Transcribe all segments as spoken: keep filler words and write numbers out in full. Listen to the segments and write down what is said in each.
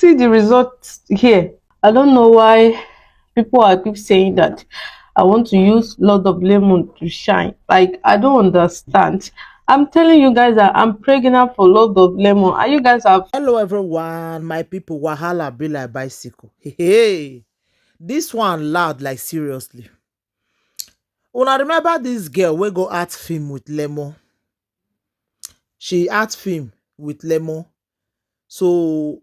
See the result here. I don't know why people are keep saying that I want to use lot of lemon to shine. Like, I don't understand. I'm telling you guys that I'm pregnant for lot of lemon, and you guys have... Hello everyone, my people. Wahala be like bicycle. Hey, hey. This one loud, like, seriously. Una remember this girl wey go act film with lemon? She act film with lemon. So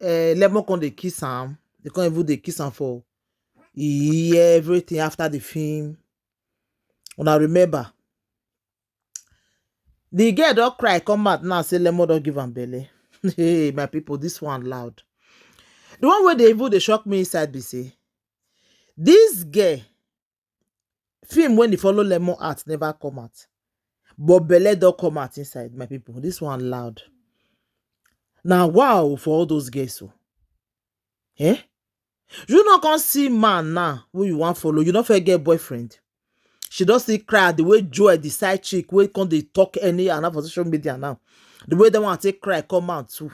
uh, lemon come dey kiss am. They come even dey kiss am for e ear, everything after the film. Una remember? The girl don cry come out now say lemon don give am belle. Hey, my people, this one loud. The one wey dey even dey shock me inside be say this girl, film wey dey follow lemon out never come out, but belle don come out inside, my people. This one loud. Na wow for all those girls o. Eh? You no come see man now wey you wan follow, you no fit get boyfriend. She don still cry the way Joy, the side chick wey come dey talk anyhow now for social media now. The way that one take cry come out too,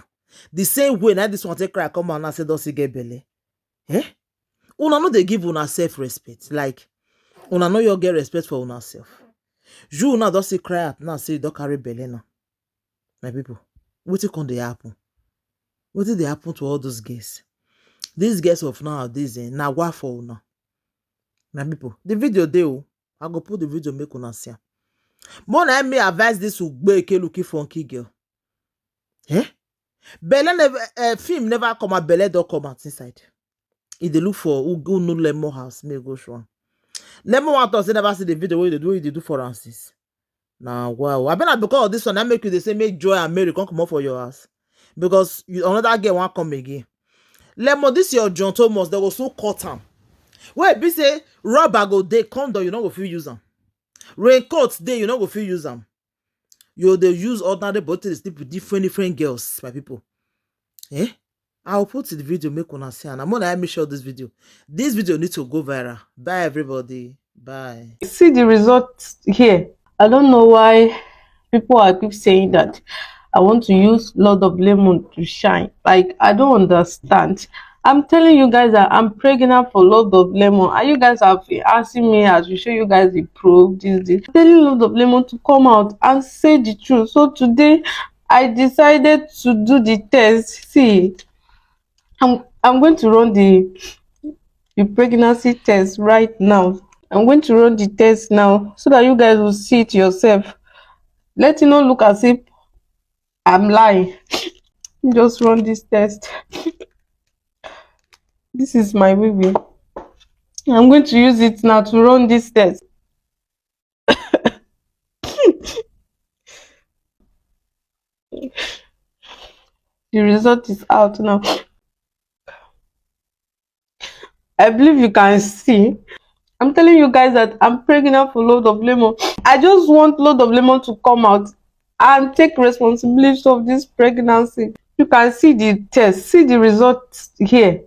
the same way na this one take cry come out now say don still get belle. Eh? Una no dey give una self respect. Like, una no your get respect for una self. You now don still cry out now say you don carry belle now. My people, wetin come dey happen? Wetin dey happen to all those girls? These girls of nowadays, eh, na wa for una. My people, the video dey o. I go put the video make una see am. More na me advise this Ugbe Eke looking funky girl. Eh? Belle never, uh, film never come out, belle don come out inside. E dey look for who go know lemon house, may go show am. Lemon one talk say never see the video wey you dey do, wey you dey do for am since. Na wow. I bet na because of this one, I make you dey say make Joy and Mary come comot for your house. Because you, another girl wan come again. Lemon, this your John Thomas, they go soon cut am. Wey be say rubber go dey, condom, you no go fit use am. Raincoat dey, you no go fit use am. You dey use ordinary body to dey sleep with different, different girls, my people. Eh? I'll put the video, make una see am. I'm gonna make sure this video, this video need to go viral. Bye, everybody. Bye. See the result here. I don't know why people are keep saying that I want to use lot of lemon to shine. Like, I don't understand. I'm telling you guys that I'm pregnant for lot of lemon, and you guys have been asking me as we show you guys the proof, this, this. Telling lot of lemon to come out and say the truth. So today, I decided to do the test. See, I'm, I'm going to run the, the pregnancy test right now. I'm going to run the test now so that you guys will see it yourself. Let it not look as if I'm lying. Just run this test. This is my baby. I'm going to use it now to run this test. The result is out now. I believe you can see. I'm telling you guys that I'm pregnant for lot of lemon. I just want lot of lemon to come out and take responsibility of this pregnancy. You can see the test, see the result here.